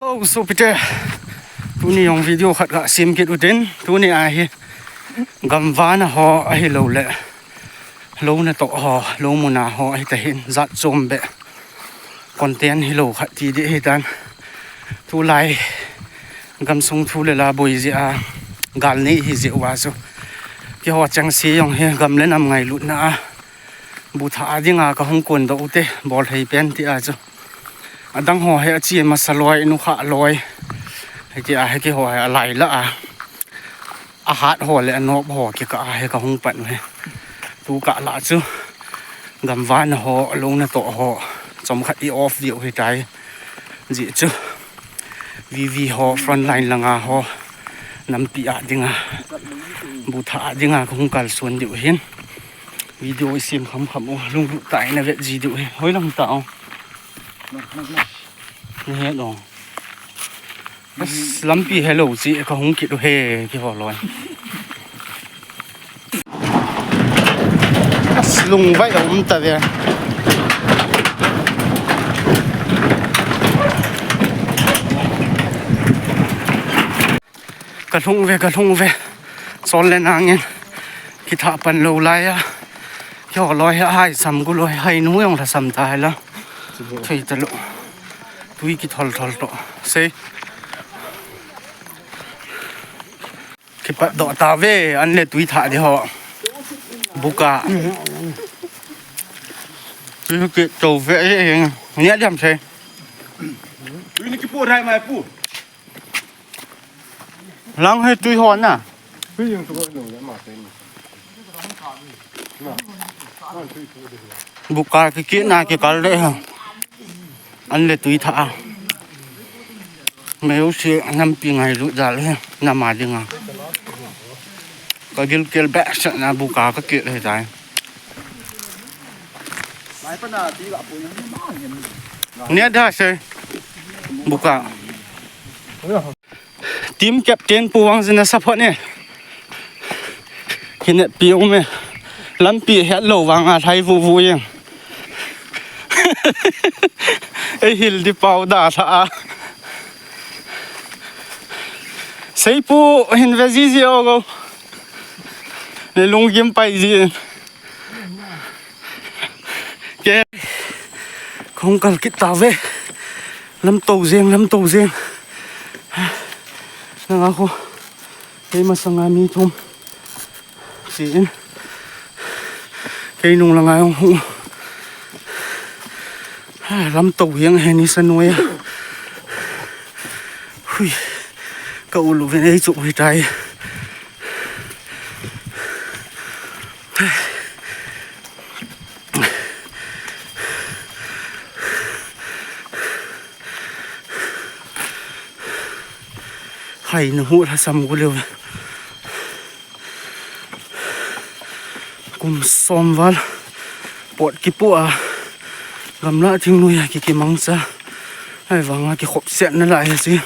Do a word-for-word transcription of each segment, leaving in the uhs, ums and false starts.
O, sopite, tuni jong video khat kasem kit utin, tuni ahi gamvana ho ahilouleh lou natoh ho, lou muna ho ahi tahin, jat chom beh content hilou khat ti ding ahitan. Tulai gamsung thu le la boi jeh a, gal nei hi jeh uva chu, keiho chengse jong hi gam le nam ngailutna a bu thah a dinga kahung kondoh u te, bol thei pen ti a chu. Adang ho hi ache masa loi, nukhah loi. Hitia hi keiho hi alai lah a, ahat ho le anop ho kikah a hi kahung pan u hi. Tu kah lah chu gamvana ho, lou natoh ho chomkhat i off diu hitai. Jeh chu V V ho, frontline langa ho, nampi a dinga bu thah a dinga kahung kalson diu hin. Video i sem khamkham u, lunglut tah in na vet ji diu hi. Hoilang tah o. Nahet o. As, lampi helou chi kahung kit u hi, keiho loi. As, lungvai aum tave. Kalhung ve, kalhung ve. Sol le nangin kithah pan lou lai a, keiho loi hi ahai sam gu loi, hainu jong lhasam ta hila. Thei talou. Tui kithol thol toh. Sei. Kipatdoh tave, an le tui thah di ho. Buka. Tui kitou ve, eh, eh, nia diam sei. Tui ni kipu dai mai pu. Lang hi tui hon na. Buka kikit na kikal le ha. An le tui thah a. Meusi nampi ngailut jal hi, nam a dinga. Ka gilkel behseh na buka kakit hitai. Nia da sei. Buka. Team captain Pu Vangjin a support ne. Kineppi um e. Lampi hetlou vanga lhai vuvu jeng. Ei hil di pau da lha a. Seipu hin ve jiji o go. Nei lunggim pai ji. Ke. Kahung kal kit tave. Lamtou jeng, lamtou jeng. Nanga khu. Kei masanga mi thum. Sin. Kei nung langa jong hu. Lamtou jeng hi nisa noi a. Hui. Ka ulu ven ei chu hui tai. Hai, na hu lhasam gu leu. Kum som val pot kipu a, gamla thingnoi a ki, kimangcha. Ahivanga kikhop setna lai a si.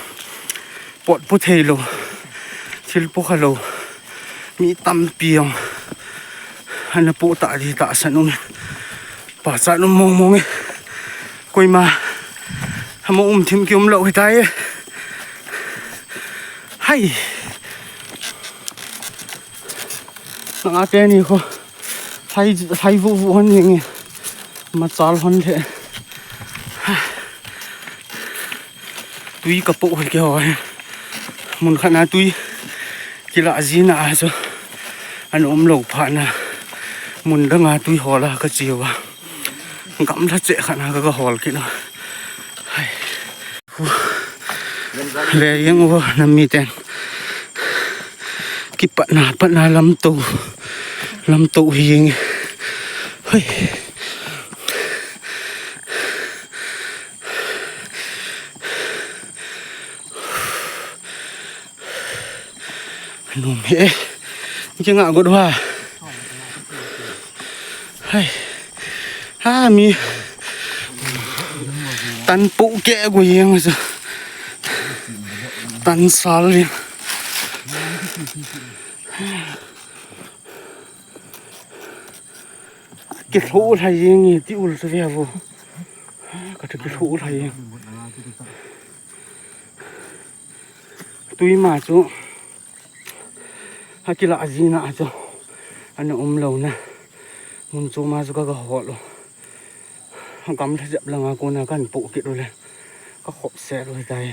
Pot pu thei lou, thil pu kha lou, mi tampi jong ana pu ta di tahsan um. Pachat um mong mong e. Koima ama um thim ki um lou hitai e. Hai. Nanga teni kho. Hai, hai vu vu hon jeng e. Machal hon le. Tui ka po hi keiho hi. Mun khat na tui kila jina a chu. An um lou phat na. Mun danga tui hol a ka che uva. Gamla cheh khat na ka, ka hol kit na. Hai. Le jeng uva nam miten. Kipatna, patna lamtou. Lamtou hi jeng. Hai. Num he. Ki nga got wa. Hai. Ha mi. Tan pu ke gu jeng sa. Tan sal jeng. Kilhu lhai jeng e ti ul chu ve vo. Ka kilhu lhai jeng. Tui ma chu akilah jina chu ana umlou na. Mun chu ma chu ka, ka hol u. Gamla jep langa kona kan po kit u le ka khop se u tai.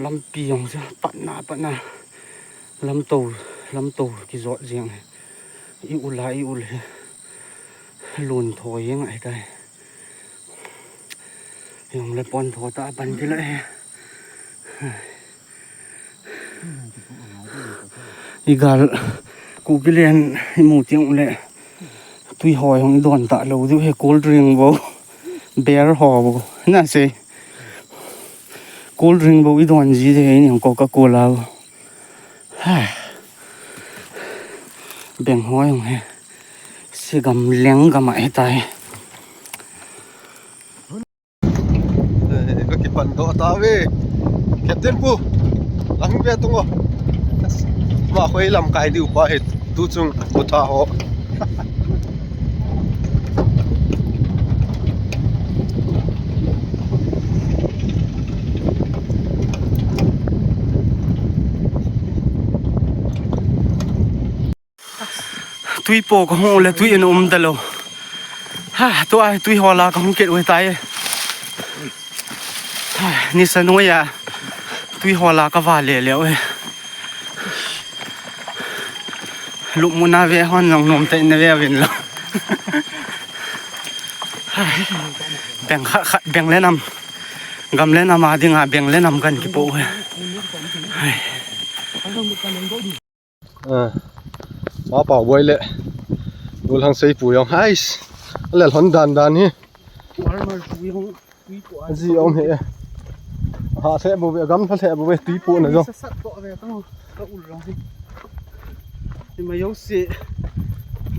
Lampi jong chu patna, patna. Lamto, lamto kijot jeng. I ul a, i ul hi. Lun tho jeng ahi tai. Jong le pon tho ta pan kila e. I gal Kuki len i mu tiang le tui hoi hong i don ta lo diu he, cold drink bo, beer ho bo. Na se cold drink bo i don ji de ni Coca-Cola bo. Beng hoi hong he. Se gam leng gam ahi tai. Eh, ka kipan doh ta ve. Captain pu, lang ve tung o. Ma khoi lam kai diu pa he, tu chung pu tha ho. Tui po ka hung le tui in um ta lo. Ha, tua tui hola ka hung kit u tai. Ha, nisa noiya tui hola ka va le le u. Lupmuna ve hon jong nom te na ve vin lo. Ha, beng khat khat beng le nam. Gam le nam a dinga beng le nam kan kipo u. Hai. Ah, ma pau boi le. Ul hang sei pu jong. Hais. Le hon dan dan hi. Farmer pu jong tui po a. Ji om he. Ha se bo ve, gam tha se bo ve, tui po na jong. Sa sat to ve ka, ka ul jong hi. Ni ma jong se.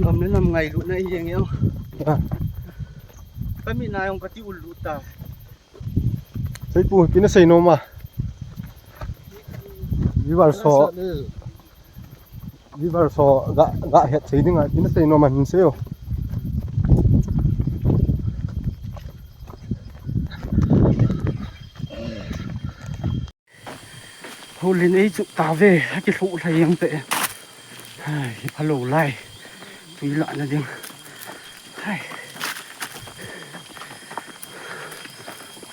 Gam le nam ngailutna hi jeng jong. Ah. Ka mi na jong ka ti ul lut ta. Sei pu, ipi na sei nom a. Viewers ho, viewers ho ga, ga het sei dinga, ipi na sei nom a hin sei o. Houlim ei chu ta ve, a kilhu lha jeng te. Hai, hi pha lo lai. Tui la na ding. Hai.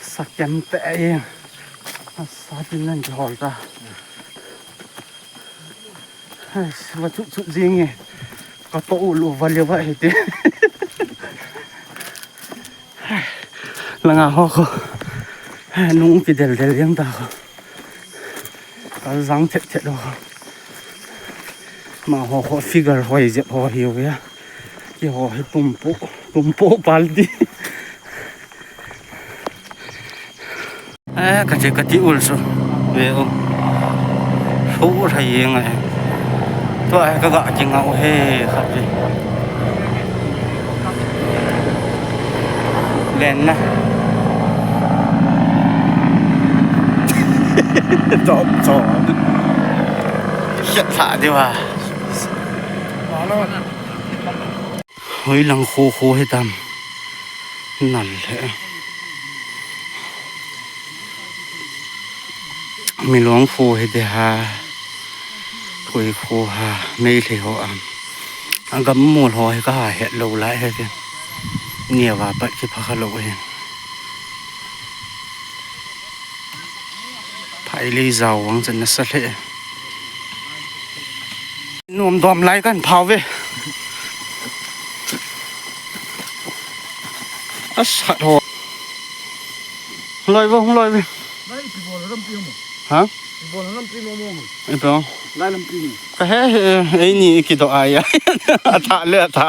Sa kem te jeng. A sa tin nan ki hol ta. Hai, va chu chu jeng e. Ka to u lu va le va he te. Langa ho kho. Nung ki del del jeng ta kho. Ka jang thet thet ho. Ma ho kho figure hoi jep ho hi u ya. Ki ho hi tum pu, tum pu pal di. Eh, ka che ka ti ul su. Ve u. Su u thai jeng a he. Tua he ka ga ti ngau he khat ve. Len na. Chop, chop. Siat sa di wa. Hoi lang kho kho he tam. Nal he. Milong kho he de ha. Khoi kho ha. Meitei ho am. A gam mol ho he ka ha het lo lai he ke. Nia va pat ki pha kha lo he. Phai lei jao vang chan nasa hle. Nom dom lai kan phau ve. A sat ho. Loi vo, loi ve. Lai ipi bol lampi mo? Ha? Ipi bol lampi mo mo? Ipi bol? Lai lampi mo. Ka he he, ei ni ki do ai. A tha le a tha.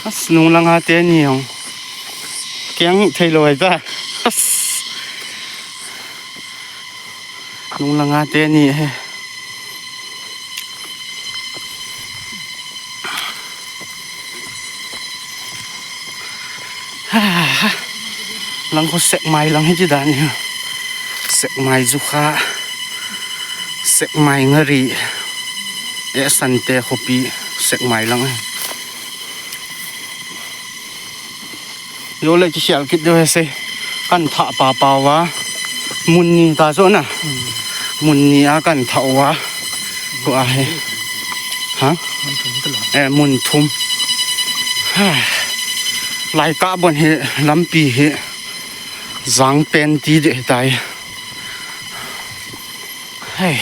As nung langa te ni jong. Keng thei lo ai ta. As. Nung langa te ni he. Lang kho Sekmai lang hi ti dan hi. Sekmai jukha. Sekmai ngari. E sante khopi Sekmai lang hi. Yo le ki sial kit deu he se. Kan tha pa pa va. Mun ni ta jo na. Hmm. Mun ni a kan thah uva. Tua hi. Ha? Eh, mun thum. Lai kah bon hi lampi hi. Jang pen ti deh tai. Hei.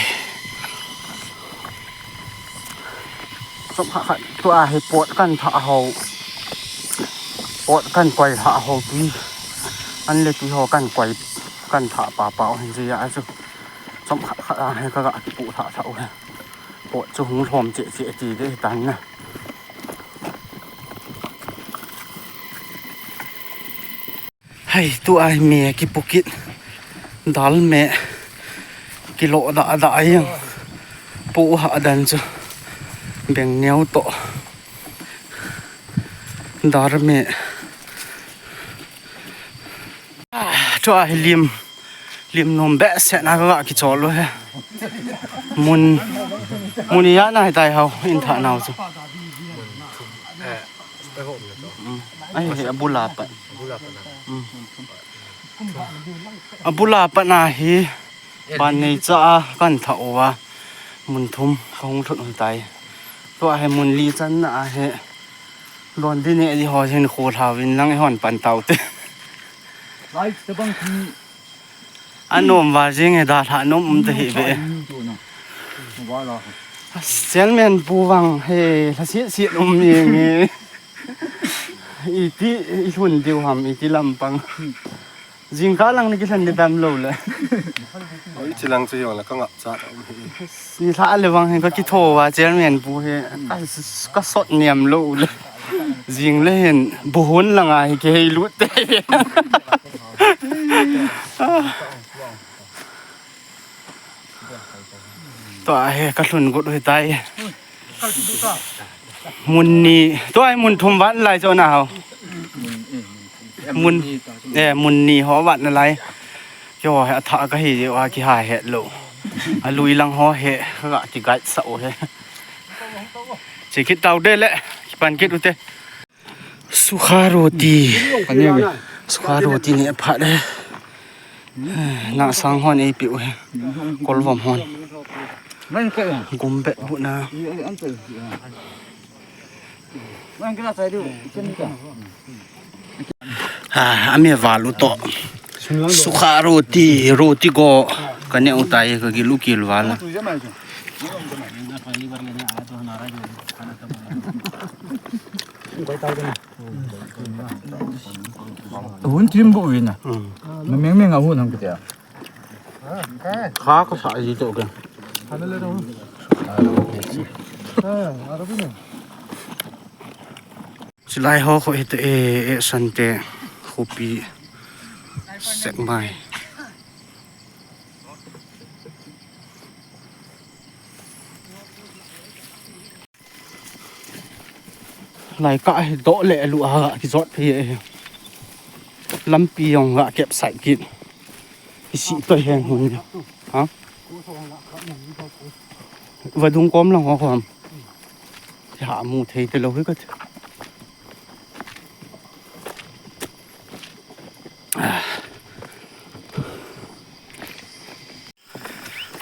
Chomkhat khat tua hi pot kan thah ho. Pot kan koi thah ho tui. An le tui ho kan koi, kan thah papa ho hin jia chu. Chomkhat khat a hi ka ga kipu thah thah u hi. Pot chu hung lhom cheh cheh ti deh tan na. Hei, tua hi me kipu kit. Dal me kilo da da ai. Pu ha dan chu. Beng neo to. Dar me. Ah, tua hi lim. Lim nom behseh na ka kichol u he. Mun. Mun ya na hi tai hau. In tha nau chu. Eh, eh, hom na to. Mm. Ai, he, abula pat. Abula pat na. Mm. Abula pat na hi ban nei cha a kan thah uva. Mun thum ka hung thut u tai. Tua hi mun li chan na a hi. Don di ne di ho hin khu thau vin lang hon pan tau te. Lai te bang thum. Anom va jing he da tha nom um te hi ve. Chairman pu vang he la si si um ni nge. Iti, i lhun diu ham, iti lampang. Jingkah lang ni kilhen ni tam lou le. Oi, chilang chu yong la ka ngap cha. Ni lha le vang he ka kitho va chairman pu he. Ka, ka sot niam lou le. Jing le hin buhun lang a hi kihei lut te. Tua hi ka lhun got u hi tai. Mun ni, tua hi mun thum vat lai chu na hau. Mun, eh, mun ni ho vat na lai. Keiho hi athah ka hi jeh uva kiha het lou. Alui lang ho hi ka ga ki guide sah u hi. Che kit tau de le, kipan kit u te. Sukha roti. Sukha roti ne phat e. Na sang hon ei piu he. Kolvom hon. Gumbet bu na. Ah, ame valu to. Sukha roti, roti go. Ka ne u tai ka gilu kil val. Hun thim bu vin a. Ma meng meng a hun ham kitia. Kha ka sa ji to ke. Chilai ho kho hite e, e sante khopi sek mai. Lai ka hi doh le lu a ga kijot phi e. Lampi jong ga kep sai kit. Isi to hen hun. Ha? Vadung kom lang ho khom. Ha mu thei te lo hi ka.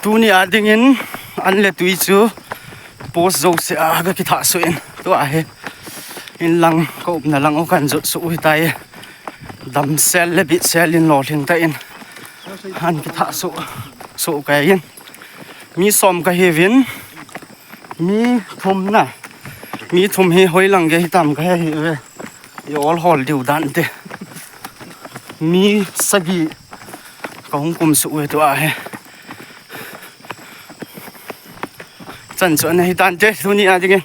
Tuni a dingin an le tui chu post jouse a ka kithah suh in tua hi in lang ka upna lang u kan jot suh u hi tai. Damsel le bitsel in lolhing ta in an kithah suh suh ka in mi som ka hi vin mi thum na mi thum hi hoi lang ge hi tam ka hi ve. I ol hol diu dan te. Mi sagi ka hung kum suh u tua hi. Chan chu ana hi dan te tuni a dingin.